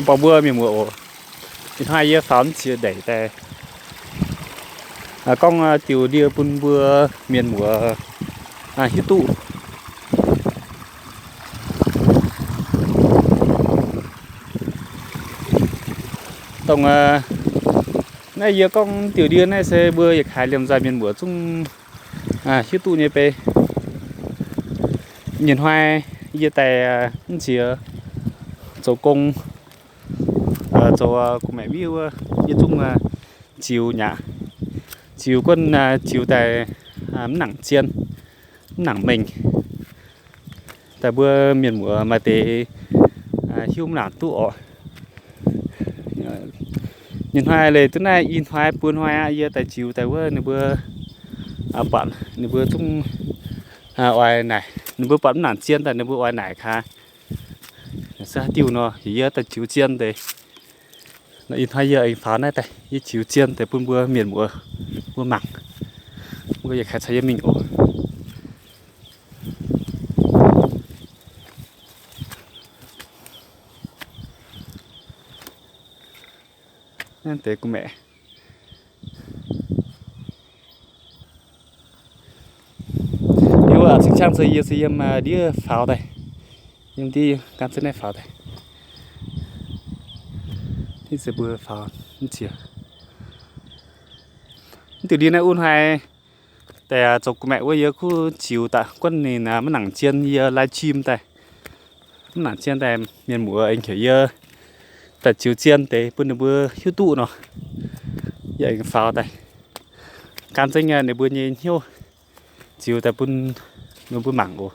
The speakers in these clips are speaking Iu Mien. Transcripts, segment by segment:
Mv baac mbuo mienh muoz oc, ih hnoi yie faaux mv ziex ndeic daaih, gorngv diuh ndie bun mbuo mienh muoz hiuv duqv. Dongh naaiv yie gorngv diuh ndie naaiv se mbuo yietc kaaix liemh nzaaih mienh muoz zungv hiuv duqv nyei bei. Nyei hnoi yie daaih mv ziex zoux gong, zoux gu'maeqc wiev wuov, yie zungv ziux nyaqc. Ziux guonv ziux daaih mv nangc zien, mv nangc mengh, daaih mbuo mienh muoz maaih deix hiuv mv nangc duqv oc. Nyei hnoi leih duqv naaiv i hnoi buo hnoi aqv, yie daaih ziux daaih wuov ninh mbuo buatc ninh mbuo zungv oix naaic, ninh mbuo buatc mv nangc zien daaih ninh mbuo oix naaic gaax se haaix diuh nor, yie daaih ziux zien deix. Ih hnoi yie aengx faaux naaiv daaih, yie ziux zien deix bun mbuo mienh muoz mbuo mangc. Mbuo yietc kaaix caux yie mingh oc. Naaiv deix gu'maeqc. Yie wuov cing-ciang se yie se yiem ndiev faaux daaih, yiem ndiev gan zunv naaiv faaux daaih. Ih se mbuo faaux mv ziex. Mv diuh ndie naaiv wuov hnoi daaih zoux gu'maeqc wuov yie kuv ziux daaih guonv ninh mv nangc zien, yie live stream daaih mv nangc zien daaih mienh muoz aengx heuc yie daaih ziux zien deix bun ninh mbuo hiuv duqv nor, yie aengx faaux daaih. Gan zengv ninh mbuo nyei hnyouv ziux daaih bun ninh mbuo mangc oc.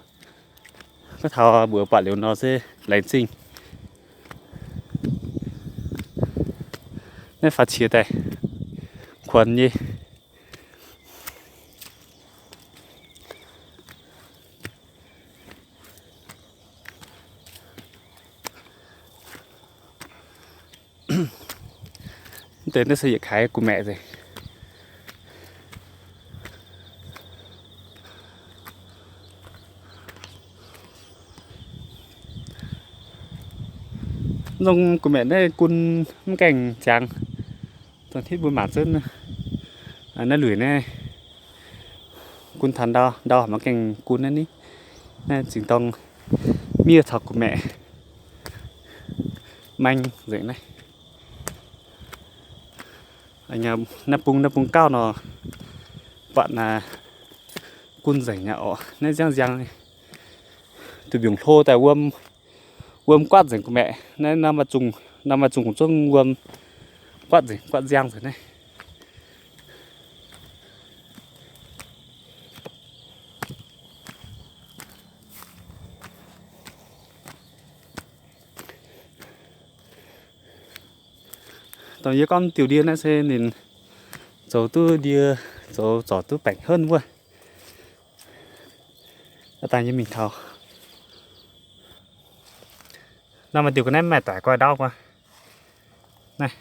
Gorngv taux mbuox buatc liuz nor se laengz zingh. Naaiv faaux qiex daaih kuonx nyei. Mv deix naaiv se yietc kaaix gu'maeqc nzengc. Nzong gu'maeqc naaiv gun mv gaengh ziangx. Dongh hitv mbuo mangc zunv naaiv luic naaiv gun taux ndau, ndau maiv gaengh gun naaiv ni. Naaiv zingh dorng miev caux gu'maeqc maeng nzengc naaiv. Naaiv bung, naaiv bung gauh nor, buatc naaiv gun nzengc nyei oc. Naaiv nziangv nziang, duqv mbiungc hlo daaih wuom, wuom guaatv nzengc gu'maeqc. Naaiv norm maaih zungh, norm maaih zungh zungv wuom guaatv nzengc, guaatv nziang nzengc naaiv. Dongh yie gorngv diuh ndie naaiv se ninh zoux duqv ndie, zoux zorc duqv baengc henv wuov. Dangh yie mingh taux. Nor maaih diuh ga'naaiv maaih daic guai ndau guai. Naaiv.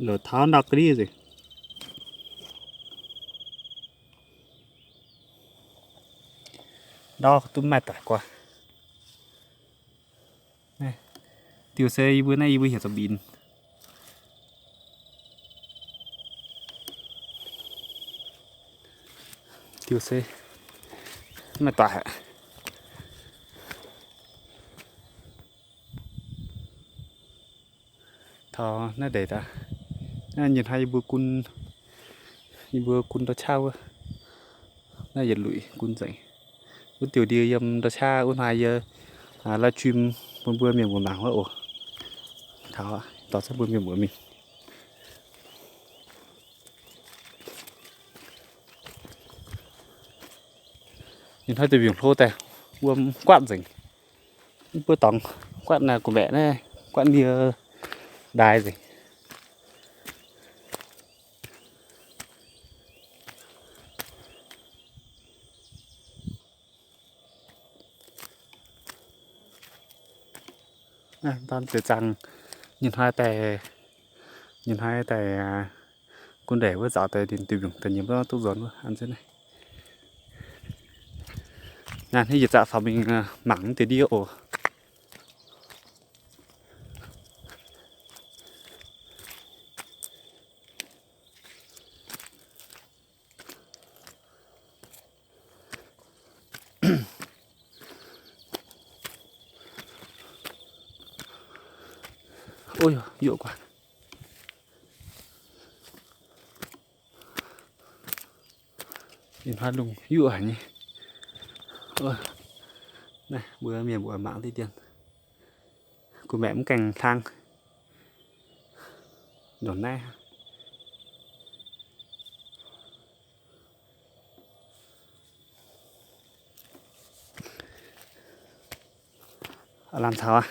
Lorqc taux ndau ga'ndiev nzengc. Ndau duqv maaih daic guai. Diuh se yie mbuo naaiv yie mbuo heuc zoux mbinx. Diuh se maaih daic aqv. Taux naaiv ndeic daaih, naaiv nyei hnoi yie mbuo gun, yie mbuo gun ndau qaqv wuov, naaiv yietc luic gun nzengc. Wuov diuh ndie yiem ndau qaqv wuov hnoi yie live stream bun mbuo mienh muoz mangc wuov oc. Taux dorh zunv mbuo mienh muoz mingh. Ninh hnoi deix mbiungc hlo daaih, wuom guatv nzengc. Mv buov dorngx guatv naaiv gu'maeqc naaiv, guatv ndie ndaaix nzengc. Daan ziex zaangh, nyei hnoi daaih, nyei hnoi daaih gunv ndeic wuov zaux deix dinh diuh mbiungc daaih nyei mbuo duqv nzuonx wuov an zunv naaiv. Naaiv yie zaqc faaux mingh mangc deix ndie oc. Ov, yuoqv guaax. Ih hnoi lungh yuoqv haic nyei. Naaiv mbuo mienh mbuox mangc diqv dien, gu'maeqc mv gaengh hlang ndongc naaiv. Lamh taux aqv.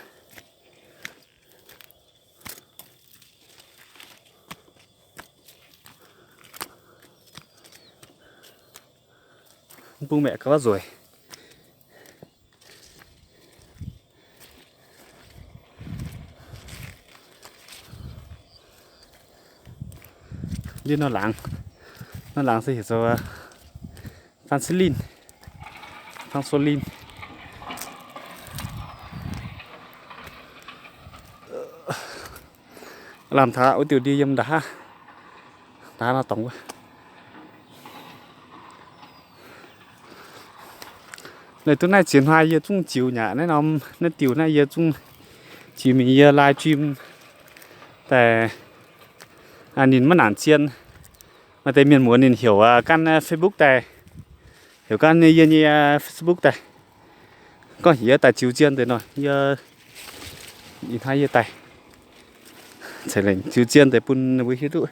Mv bung maeqc gauh nzueic. Ndiev nor laangz, nor laangz se heuc zoux faan si linh, faan so linh. Lamh taux wuov diuh ndie yiem nda'haav, nda'haav nor dorngx wuov. Naaiv duqv naaiv ziex hnoi yie zungv ziux nyaqc naaiv norm naaiv diuh naaiv yie zungv ziux mingh yie live stream daaih, ninh maiv nangc zien. Maaih deix mienh muoz ninh heuc ganh Facebook daaih, heuc ganh yie nyei Facebook daaih, gorngv heuc yie daaih ziux zien deix nor, yie ih hnoi yie daaih ceix lengc ziux zien deix bun ninh mbuo hiuv duqv.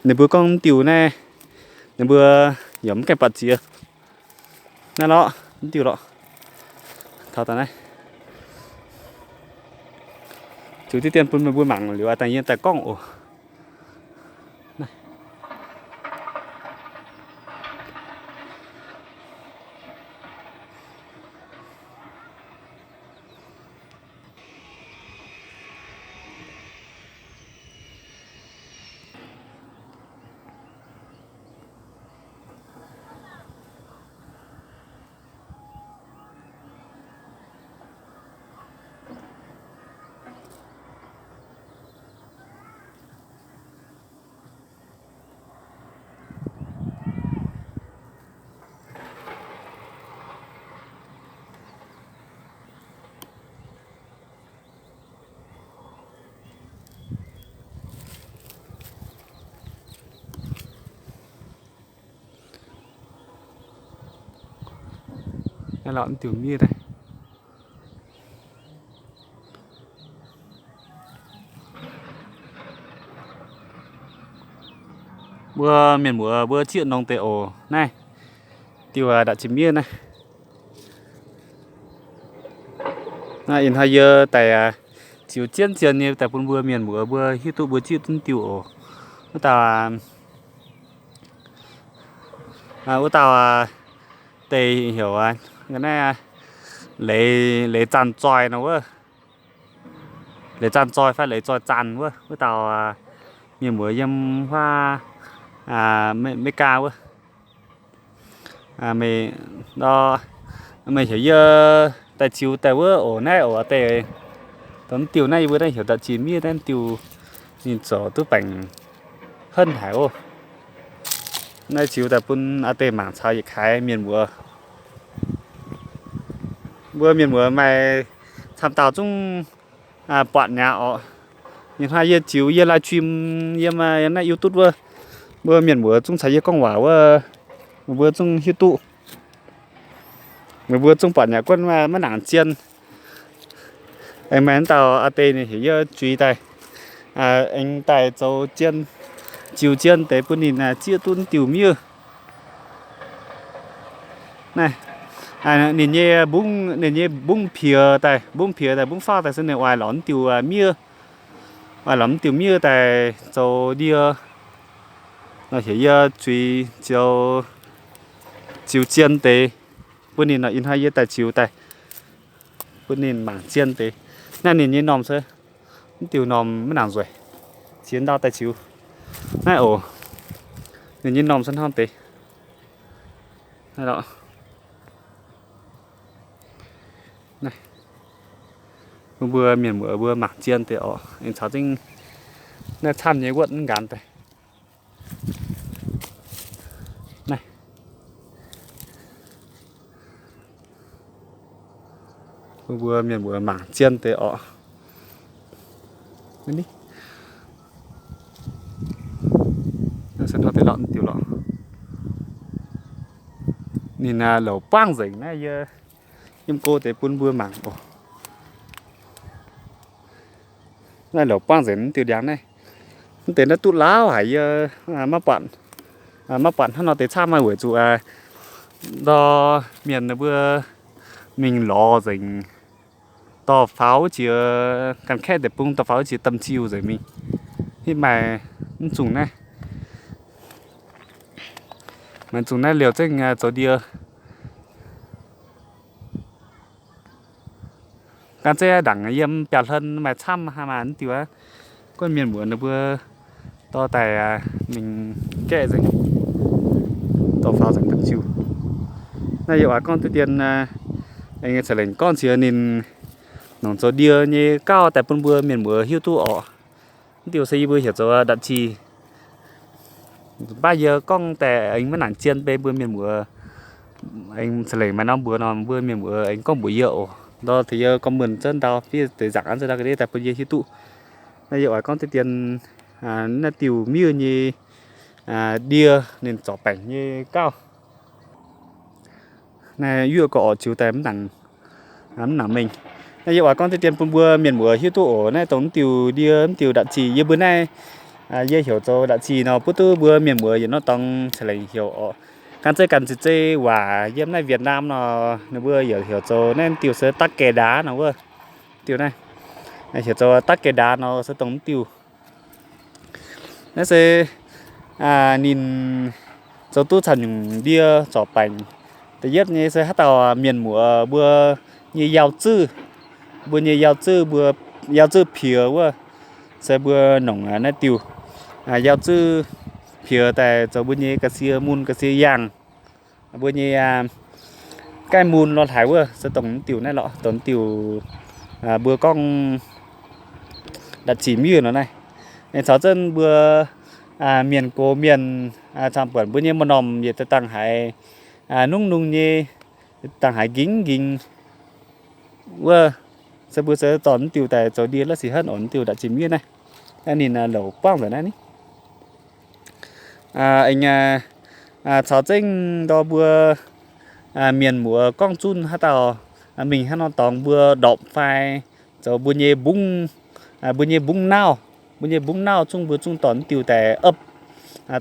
Ninh mbuo gorngv mv diuh naaiv, ninh mbuo yaac mv gaengh buatc ziex. Naaiv lorqc, mv diuh lorqc. Taux daaih naaiv, ziux diqv dien bun meih mbuo mangc liuz daaih yie daaih gorngv oc. Naaiv lorqc, diuh miev daaih. Mbuo mienh muoz mbuo zieqv nongx deix oc. Naaiv diuh nda'ziex miev naaiv. Naaiv ih hnoi yie daaih ziux zien zien nyei daaih bun mbuo mienh muoz mbuo hiuv duqv mbuo zieqv duqv diuh oc. Wuov dauh, wuov dauh deix heuc naaiv leiz, leiz zaanh zoih nor wuov. Leiz zaanh zoih fai leiz zoih zaanh wuov, wuov dauh mienh muoz yiem huaav Meigaa wuov. Meih heuc yie daaih ziux daaih wuov oc. Naaiv oc deix, dongh diuh naaiv yie mbuo naaiv heuc nda'ziex miev naaiv diuh, ninh zoux duqv baengc henv haic oc. Naaiv ziux daaih bun aa deix mangc caux yietc kaaix mienh muoz. Mbuo mienh muoz maaih camv dauh zungv buatc mi'aqv oc. Ih hnoi yie ziux yie live stream yiem naaiv YouTube wuov, mbuo mienh muoz zungv caux yie gorngv waac wuov, meih mbuo zungv hiuv duqv. Meih mbuo zungv buatc mi'aqv, guonv maiv nangc zien. Aengx maaih dauh aa deix ninh heuc yie zuiz daaih, aengx daaih zoux zien, ziux zien deix bun ninh zieqv duqv diuh miev. Naaiv, Ninh nyei mbungv, ninh nyei mbungv piex daaih, mbungv piex daaih, mbungv faauv daaih se ninh oix lorz mv diuh miev, oix lorz mv diuh miev daaih zoux ndie. Nor heuc yie zuiz ziux, ziux zien deix bun ninh nor, ih hnoi yie daaih ziux daaih bun ninh mangc zien deix. Naaiv ninh nyei normh se mv diuh normh maiv nangc nzueic, ziex ndau daaih ziux. Naaiv oc, ninh nyei normh se hnangv deix. Bun mbuo mienh muoz mbuo mangc zien deix oc. Aengx caux zengv naaiv camv nyei wuotv mv nqanx daaih. Naaiv, bun mbuo mienh muoz mangc zien deix oc. Ninh louc buangv nzengc naaiv, yie yiem go deix bun mbuo mangc oc. Naaiv louc buangv nzengc mv diuh ndiangx naaiv. Mv deix naaiv duqv lauh haic, yie maiv buatc, maiv buatc hnangv nor deix camv, maaih weic zuqc ndor mienh mbuo mingh lorz nzengc, dorh faaux jiex, ganh kaeqv deic-bung dorh faaux jiex domh ziuh nzengc mingh. Hitv maaih mv zungh naaiv, maaih zungh naaiv liouh zengv zoux ndie. Ganh zeiv ndaangc yiem biauv-hlen maaih camv haaix maaih mv diuh aqv. Gunv mienh muoz ninh mbuo dorh daaih mingh gaeqv nzengc, dorh faaux nzengc domh ziuh. Naaiv yie oix gorngv deix dien, aengx ceix lengc gorngv qiex ninh nongc zoux ndie nyei gauh daaih bun mbuo mienh muoz hiuv duqv oc. Mv diuh se yie mbuo heuc zoux ndatc qiex. Mv baac yie gorngv daaih aengx maiv nangc zien bun mbuo mienh muoz, aengx ceix lengc maaih norm mbuox nor mbuo mienh muoz aengx gorngv mbuox yie oc. Ndor tengx yie gorngv muonc zunv ndau fiev deix nzaangc an zunv ndau ga'ndiev daaih bun yie hiuv duqv. Naaiv yie oix gorngv deix dien naaiv diuh miev nyei ndie ninh zorc baengc nyei gauh. Naaiv yuoqv gorx-orqc ziux daaih mv nangc, mv nangc mengh. Naaiv yie oix gorngv deix dien bun mbuo mienh muoz hiuv duqv oc. Naaiv dongh mv diuh ndie mv diuh ndatc qiex yie mbuo naaiv, yie heuc zoux ndatc qiex nor, butv duqv mbuo mienh muoz yietc norm dorngx ceix lengc heuc oc. Ganh zeiv ganh ziex zeiv waac yiem naaiv Việt Nam nor ninh mbuo yaac heuc zoux naaiv diuh se daqv gaeqv ndaauv nor wuov. Diuh naaiv heuc zoux daqv gaeqv ndaauv nor se dongh mv diuh. Naaiv se ninh zoux duqv camv nyungc ndie zorc baengc. Da'yietv nyei se haaix dauh mienh muoz mbuo nyei yauh zuov, mbuo nyei yauh zuov, mbuo yauh zuov piex wuov, se mbuo nongc naaiv diuh yauh zuov piex daaih zoux mbuo nyei ga'sie mun ga'sie yaangh, mbuo nyei gaih mun lorh hlaaix wuov se dongh diuh naaiv lorqc, dongh diuh mbuo gorngv ndatc qiex miev nor naaiv. Caux zengv mbuo mienh gox mienh camv buonc mbuo nyei maaih normh yietc dangh haiz nungv nungh nyei, dangh haiz nqingx nqingx wuov, se mbuo se dorh diuh daaih zoux ndie la'sic henv oc, diuh ndatc qiex miev naaiv. Naaiv ninh louc buangv nzengc naaiv ni. Aengx caux zengv ndor mbuo mienh muoz gorngv zunv haaix dauh mingh haaix norm dorngx mbuo ndorpc fai zoux mbuo nyei mbungv, mbuo nyei mbungv nauv, mbuo nyei mbungv nauv zungv mbuo zungv dorh diuh daaih opv,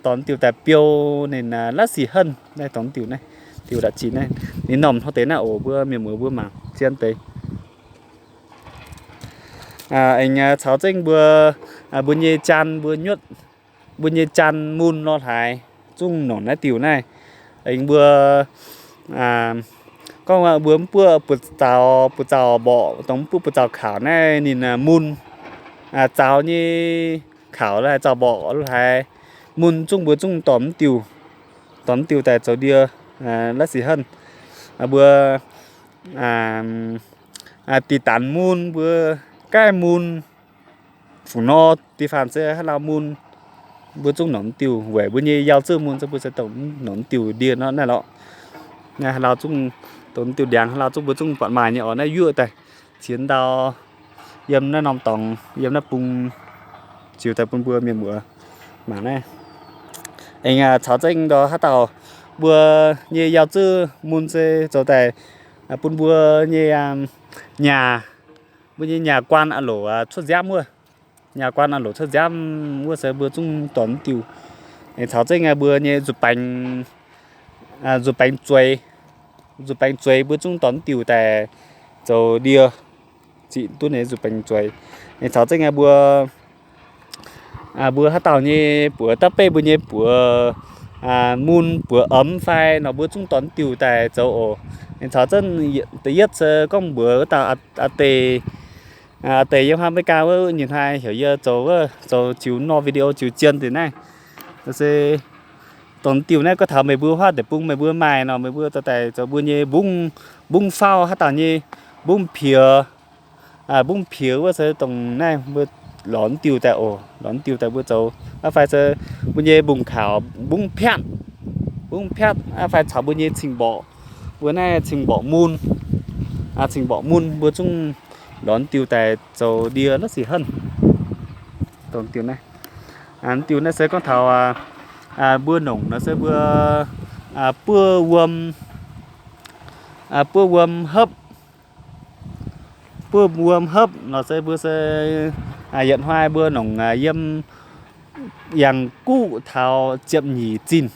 dorh diuh daaih biou ninh la'sic henv naaiv, dorh diuh naaiv, diuh ndatc qiex naaiv. Ninh normh hnoi deix naaiv oc, mbuo mienh muoz mbuo mangc zien deix. Aengx caux zengv mbuo, mbuo nyei jaan mbuo nyuotv, mbuo nyei jaan mun lorh hlaaix zungv nongc naaiv diuh naaiv. Aengx mbuo gorngv mbuo mv buoqv buoz-zaux, buoz-zaux mborqc, dongh mv buoqv buoz-zaux kaux naaiv ninh mun, zaux nyei kaux lorh hlaaix, zaux mborqc lorh hlaaix, mun zungv mbuo zungv dorh diuh, dorh diuh daaih zoux ndie la'sic henv. Mbuo diqc danx mun, mbuo gaih mun, fuqv nor diqc faanh se haaix lauh mun, mbuo zungv nongc diuh weic mbuo nyei yauh zuov mun se mbuo se dongh nongc diuh ndie nor naaiv lorqc. Naaiv haaix lauh zungv dongh diuh ndiangx, haaix lauh zungv mbuo zungv buatc maaih nyei oc. Naaiv yuoqv daaih ziex ndau yiem naaiv norm dorngx, yiem naaiv bung ziux daaih bun mbuo mienh muoz mangc naaiv. Aengx caux zengv ndor haaix dauh mbuo nyei yauh zuov mun se zoux daaih bun mbuo nyei nyaah, mbuo nyei nyaah guaan a'loc cuotv nziaamv wuov. Nyaah guaan a'loc cuotv nziaamv wuov se mbuo zungv dorh diuh. Aengx caux zengv mbuo nyei nzuih baengx, nzuih baengx zueiz, nzuqc baengc zueiz mbuo zungv dorh diuh daaih zoux ndie. Ziqc duqv ninh nzuqc baengc zueiz. Ninh caux zengv mbuo, mbuo haaix dauh nyei buoz dapv beiv, mbuo nyei buoz mun, buoz omx fai nor mbuo zungv dorh diuh daaih zoux oc. Ninh caux zengv da'yietv se gorngv mbuox wuov dauh aa deix, aa deix yiem Haa^me^li^gaa wuov, nyei hnoi heuc yie zoux wuov, zoux ziux nor video ziux zien deix naaiv. Se dongh diuh naaiv gorngv taux meih mbuo huaav deic-bung meih mbuo maaih nor, meih mbuo dorh daaih zoux mbuo nyei mbungv, mbungv faauv haaix dauh nyei mbungv piex, mbungv piex wuov se dongh naaiv mbuo lorz diuh daaih oc, lorz diuh daaih mbuo zoux. Aa fai se mbuo nyei mbungv kaux mbungv piatv, mbungv piatv aa fai caux mbuo nyei cing-mborqc, mbuo naaiv cing-mborqc mun, cing-mborqc mun mbuo zungv lorz diuh daaih zoux ndie la'sic henv. Dongh diuh naaiv, diuh naaiv se gorngv taux mbuo nongc nor se mbuo buov wuom, buov wuom hopv, buov wuom hopv nor se mbuo se yietc hnoi mbuo nongc yiem yangh guqv taux ziepc nyeic zinh.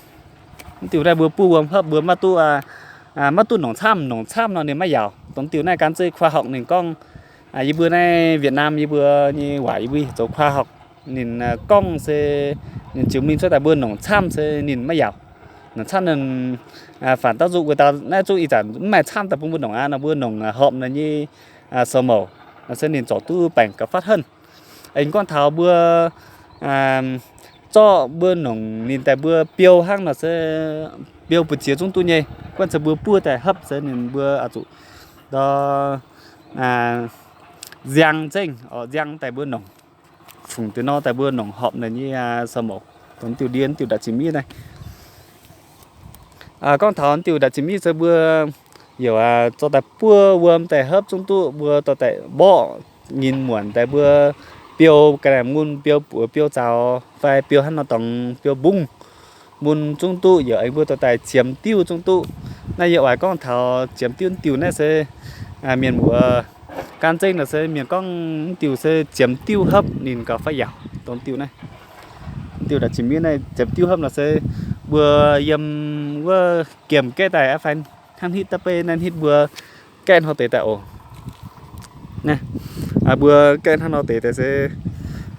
Diuh naaiv mbuo buov wuom hopv mbuo maiv duqv, maiv duqv nongc camv, nongc camv nor ninh maiv yaauc. Dongh diuh naaiv gan zeiv khoa học ninh gorngv, yie mbuo naaiv Việt Nam yie mbuo nyei waac yie mbuo zoux khoa học ninh gorngv se ninh ziouc mingh cuotv daaih mbuo nongc camv se ninh maiv yaauc. Nongc camv ninh, faanc dauh zuqc wuov dauh naaiv zuqc ih zanc mv maaih camv daaih bun mbuo nongc aqv nor mbuo nongc horpc ninh nyei sou mouc nor se ninh zorc duqv baengc gauh fatv henv. Aengx gorngv taux mbuo zorqv mbuo nongc ninh daaih mbuo biou hnangv nor se biou mbu'ziex zungv duqv nyei. Guanh se mbuo buov daaih hopv se ninh mbuo zuqc ndor nziang zengv, nziang daaih mbuo nongc, fungc deix nor daaih mbuo nongc horpc ninh nyei sou mouc. Dongh diuh ndie diuh ndatc zinh miev naaiv. Gorngv taux diuh ndatc zinh miev se mbuo yaac zorqv daaih buov wuom daaih hopv zungv duqv, mbuo dorh daaih mborqv nyinh muonc daaih mbuo biou ga'naaiv mun, biou buoz, biou zaux fai biou hnangv nor dorngx biou mbungv mun zungv duqv, yaac aengx mbuo dorh daaih ziemx diuv zungv duqv. Naaiv yie oix gorngv taux ziemx diuv diuh naaiv se mienh muoz gan zengv nor se mienh gorngv diuh se ziemx diuv hopv ninh gauh faix yaauc. Dongh diuh naaiv, diuh ndatc zinh miev naaiv ziemx diuv hopv nor se mbuo yiem wuov giemh gaeqv daaih aqv fai hnangv hitv da'beiv naaiv hitv mbuo gaeqv hnoi deix daaih oc. Mbuo gaeqv hnangv nor deix daaih se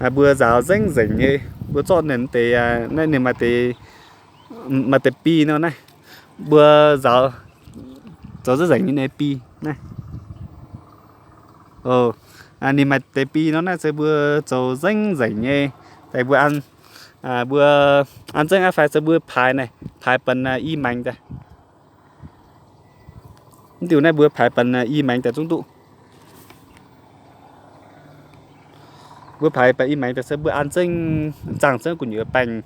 mbuo nzaaux nzengc nzengc nyei. Mbuo zorqv ninh deix, naaiv ninh maaih deix, maaih deix bi nor naaiv, mbuo nzaaux zoux nzengc nzengc nyei ninh bi naaiv. Ninh maaih deix bi nor naaiv se mbuo zoux nzengc nzengc nyei daaih mbuo an, mbuo an zengv aqv fai se mbuo paaix naaiv, paaix benx i maengx daaih. Mv diuh naaiv mbuo paaix benx i maengx daaih zungv duqv. Mbuo paaix benx i maengx daaih se mbuo an zengv, zaangh zengv gu'nyuoz baengh,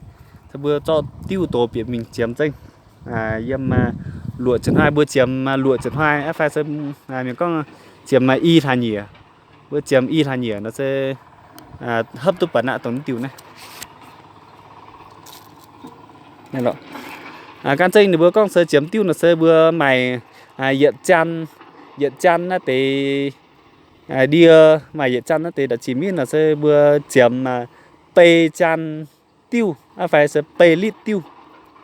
se mbuo zorqv diuv doz bieqc mingh ziemx zengv. Yiem luoqc ziepc hnoi mbuo ziemx, luoqc ziepc hnoi aqv fai se mienh gorngv ziemx i hlaax nyieqc. Mbuo ziemx i hlaax nyieqc nor se hopv duqv benx aqv dongh diuh naaiv. Gan zengv ninh mbuo gorngv se ziemx diuv nor se mbuo maaih yietc jaan, yietc jaan naaiv deix ndie, maaih yietc jaan naaiv deix ndatc zinh miev nor se mbuo ziemx bei jaan diuv aqv fai se bei litv diuv.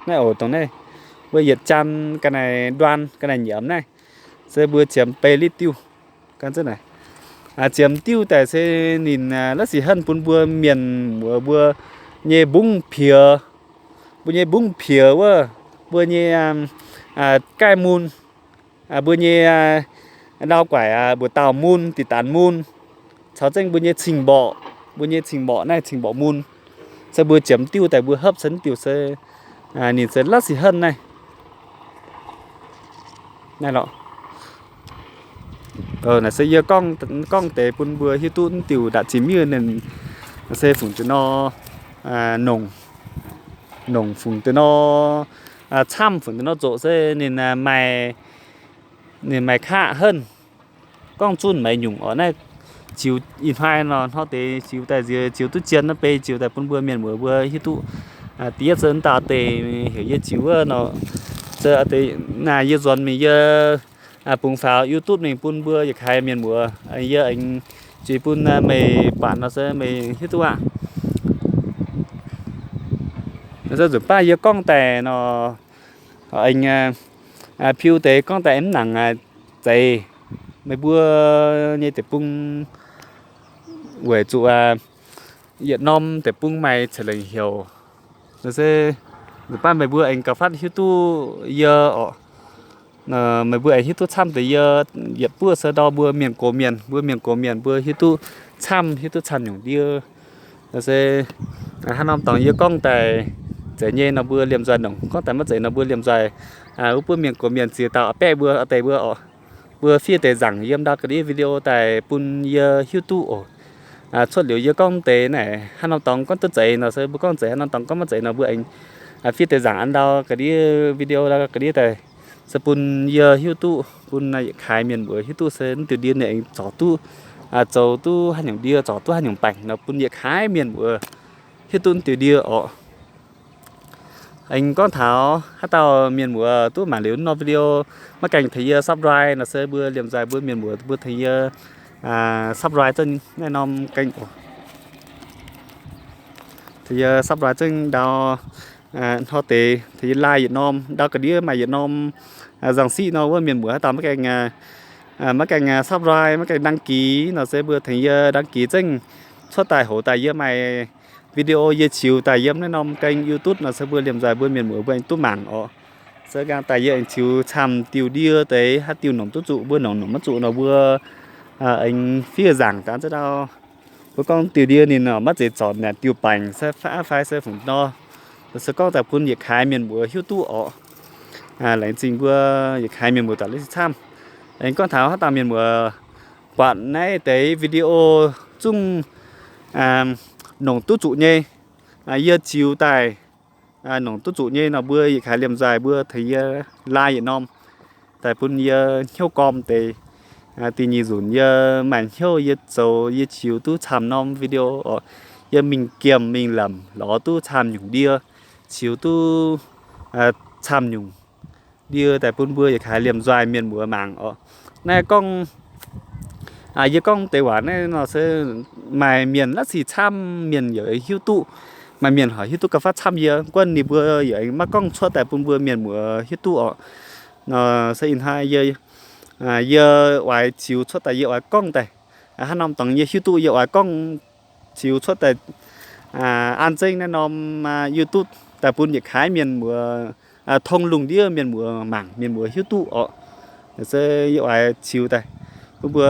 Naaiv oc dongh naaiv, mbuo yietc jaan ga'naaiv nduan ga'naaiv nyiemc naaiv se mbuo ziemx bei litv diuv. Gan zengv naaic, ziemx diuv daaih se ninh la'sic henv bun mbuo mienh muoz mbuo nyei mbungv piex, mbuo nyei mbungv piex wuov, mbuo nyei gaih mun, mbuo nyei ndau guaic, mbuox dauh mun, diqc daanx mun, caux zengv mbuo nyei cing-mborqc, mbuo nyei cing-mborqc naaiv cing-mborqc mun, se mbuo ziemx diuv daaih mbuo hopv se diuh se ninh se la'sic henv naaiv. Naaiv lorqc. Naaic se yie gorngv deix bun mbuo hiuv duqv diuh ndatc zinh miev ninh se fungc deix nor, nongc, nongc fungc deix nor, camv fungc deix nor zoqc se ninh maaih, ninh maaih qaqv henv. Gorngv zunv maiv nyungc oc. Naaiv ziux ih hnoi nor, hnoi deix ziux daaih nziex ziux duqv zien naaiv bei ziux daaih bun mbuo mienh muoz mbuo hiuv duqv da'yietv se dauh deix heuc yie ziux wuov nor, se deix naaiv yie nzuonx mingh yie bungx faaux YouTube mingh bun mbuo yietc kaaix mienh muoz, yie aengx zuiz bun meih buatc nor se meih hiuv duqv aqv. Se nzunc baav yie gorngv daaih nor, aengx Piu deix gorngv daaih mv nangc zeiz, meih mbuo nyei deic-bung weic zuqc yietc norm deic-bung maaih ceix lengc heuc. Nor se baav meih mbuo aengx gauh fatv hiuv duqv yie oc. Meih mbuo aengx hiuv duqv camv deix yie. Yietc buoqv se ndau mbuo mienh gox mienh, mbuo mienh gox mienh mbuo hiuv duqv camv, hiuv duqv camv nyungc ndie. Nor se haaix norm dorngx yie gorngv daaih zeiz nyei nor mbuo liemh nzoih nongc, gorngv daaih maiv zeiz nor mbuo liemh nzoih. Wuov buonv mienh gox mienh ziex dauh a'baeqv mbuo, a'deix mbuo oc. Mbuo fiev deix nzaangc yiem ndau ga'ndiev video daaih bun yie hiuv duqv oc. Cuotv liuz yie gorngv deix naaic haaix norm dorngx gorngv duqv zeiz nor se mbuo gorngv zeiz, haaix norm dorngx gorngv maiv zeiz nor mbuo aengx fiev deix nzaangc an ndau ga'ndiev video ndau ga'ndiev daaih se bun yie hiuv duqv, bun yietc kaaix mienh muoz hiuv duqv se mv diuh ndie ninh aengx zorc duqv, zoux duqv haaix nyungc ndie, zorc duqv haaix nyungc baengc nor bun yietc kaaix mienh muoz hiuv duqv mv diuh ndie oc. Aengx gorngv taux haaix dauh mienh muoz duqv mangc liuz nor video maiv gaengh tengx yie subscribe nor se mbuo liemh nzoih mbuo mienh muoz mbuo tengx yie subscribe zengv naaiv norm kênh oc. Tengx yie subscribe zengv ndau hnoi deix tengx yie like yietc norm ndau ga'ndiev maaih yietc norm nzangc siqv nor wuov mienh muoz haaix dauh maiv gaengh, maiv gaengh subscribe maiv gaengh đăng ký nor se mbuo tengx yie đăng ký zengv cuotv daaih hoc daaih yie maaih video yie ziux daaih yiem naaiv norm kênh YouTube nor se mbuo liemh nzoih mbuo mienh muoz mbuo aengx duqv mangc oc. Se nqaang daaih yie aengx ziux camv diuh ndie deix haaix diuh nongc duqv zuqc mbuo nongc, nongc maiv zuqc nor mbuo aengx fiev nzaangc daaih zengv ndau. Mbuo gorngv diuh ndie ninh maiv zeiz zorc naaic diuh baengc se fai, fai se fungc nor, se gorngv daaih bun yietc kaaix mienh muoz hiuv duqv oc. Laengz zingh mbuo yietc kaaix mienh muoz daaih la'sic camv. Aengx gorngv taux haaix dauh mienh muoz buatc naaiv deix video zungv nongc duqv zuqc nyei, yie ziux daaih nongc duqv zuqc nyei nor mbuo yietc kaaix liemh nzoih mbuo tengx yie like yietc norm daaih bun yie hnyouv gormh deix. Da'nyeic nzunc yie maaih hnyouv yie zoux yie ziux duqv camv norm video oc. Yie mingh giemh mingh lamc lorz duqv camv nyungc ndie, ziux duqv camv nyungc ndie daaih bun mbuo yietc kaaix liemh nzoih mienh muoz mangc oc. Naaiv gorngv, yie gorngv deix waac naaiv nor se maaih mienh la'sic camv mienh yaac hiuv duqv, maaih mienh hoic hiuv duqv gauh fatv camv yie, guonv ninh mbuo yaac maiv gorngv cuotv daaih bun mbuo mienh muoz hiuv duqv oc. Nor se ih hnoi yie, yie oix ziux cuotv daaih yie oix gorngv daaih, haaix norm dorngx yie hiuv duqv yie oix gorngv ziux cuotv daaih an zengv naaiv norm YouTube daaih bun yietc kaaix mienh muoz, tong lungh ndiev mienh muoz mangc, mienh muoz hiuv duqv oc. Se yie oix ziux daaih bun mbuo,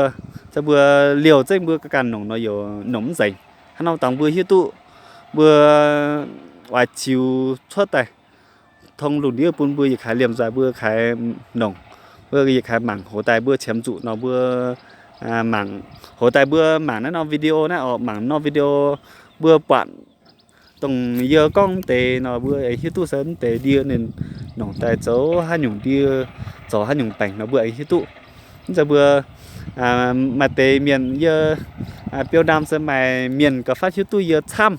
se mbuo liouh zengv mbuo ganh nongc nor yaac nongc mv nzengc. Haaix norm dorngx mbuo hiuv duqv, mbuo oix ziux cuotv daaih tong lungh ndiev bun mbuo yietc kaaix liemh nzoih mbuo kaaix nongc, mbuo yietc kaaix mangc hoc daaih mbuo qiemx zuqc nor mbuo mangc hoc daaih mbuo mangc naaiv norm video naaiv oc, mangc norm video mbuo buatc dongh yie gorngv deix nor mbuo aengx hiuv duqv se mv deix ndie ninh nongc daaih zoux haaix nyungc ndie, zorc haaix nyungc baengc nor mbuo aengx hiuv duqv. Mv zeiz mbuo maaih deix mienh yie biou ndaam se maaih mienh gauh fatv hiuv duqv yie camv,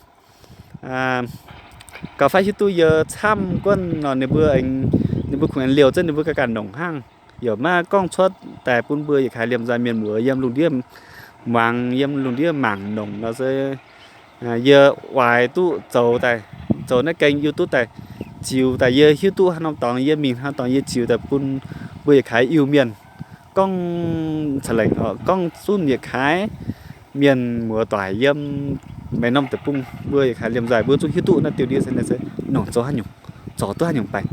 gauh fatv hiuv duqv yie camv guonv nor ninh mbuo, ninh mbuo kungx aengx liouh zengv ninh mbuo ganh ganh nongc hnangv. Yaac maiv gorngv cuotv daaih bun mbuo yietc kaaix liemh nzoih mienh muoz yiem lungh ndiev muangx, yiem lungh ndiev mangc nongc nor se yie oix duqv zoux daaih, zoux naaiv kênh YouTube daaih, ziux daaih yie hiuv duqv haaix norm dorngx yie mingh haaix norm dorngx yie ziux daaih bun mbuo yietc kaaix Iu-Mienh gorngv ca'lengc oc, gorngv zunv yietc kaaix mienh muoz doic yiem maaih norm deic-bung mbuo yietc kaaix liemh nzoih mbuo zungv hiuv duqv naaiv diuh ndie se, se nongc zoux haaix nyungc, zorc duqv haaix nyungc baengc.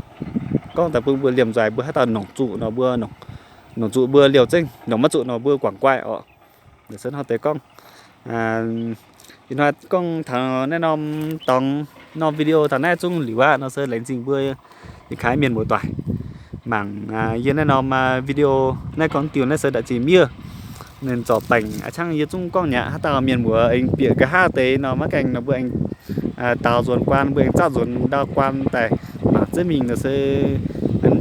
Gorngv daaih bun mbuo liemh nzoih mbuo haaix dauh nongc zuqc nor mbuo nongc zuqc mbuo liouh zengv, nongc maiv zuqc nor mbuo guangc guaih oc. Naaiv se hnoi deix gorngv, ih hnoi gorngv taux naaiv norm dorngx, norm video taux naaiv zungv liuz aqv nor se laengz zingh mbuo yietc kaaix mienh muoz doic mangc yie naaiv norm video. Naaiv gorngv diuh naaiv se da'zinh miev, ninh zorc baengc a'ciangv yie zungv gorngv nyaqc. Haaix dauh mienh muoz aengx bieqc nqa'haav deix nor maiv gaengh nor mbuo aengx daaux nzuonx guaan, mbuo aengx zaatv nzuonx ndau guaan daaih mangc ziex mingh nor se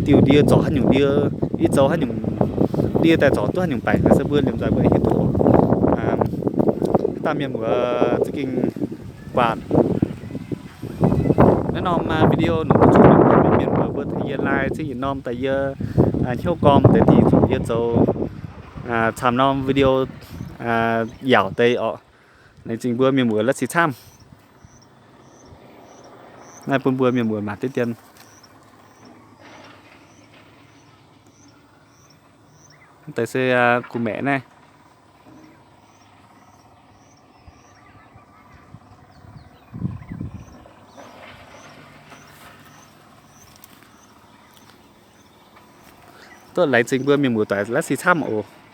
diuh ndie zorc haaix nyungc ndie, i zoux haaix nyungc ndie daaih zorc duqv haaix nyungc baengc nor se mbuo liemh nzoih mbuo aengx hiuv duqv. Haaix dauh mienh muoz za'gengh buatc naaiv norm video nongc duqv zuqc mienh muoz mbuo tengx yie like zengv yietc norm daaih yie hnyouv gormh deix dingc zuqc yie zoux camv norm video yaauc deix oc. Laengz zingh mbuo mienh muoz la'sic camv. Naaiv bun mbuo mienh muoz mangc diqv dien. Deix se kuh maeqc naaiv. Duqv laengz zingh mbuo mienh muoz-doic la'sic camv oc.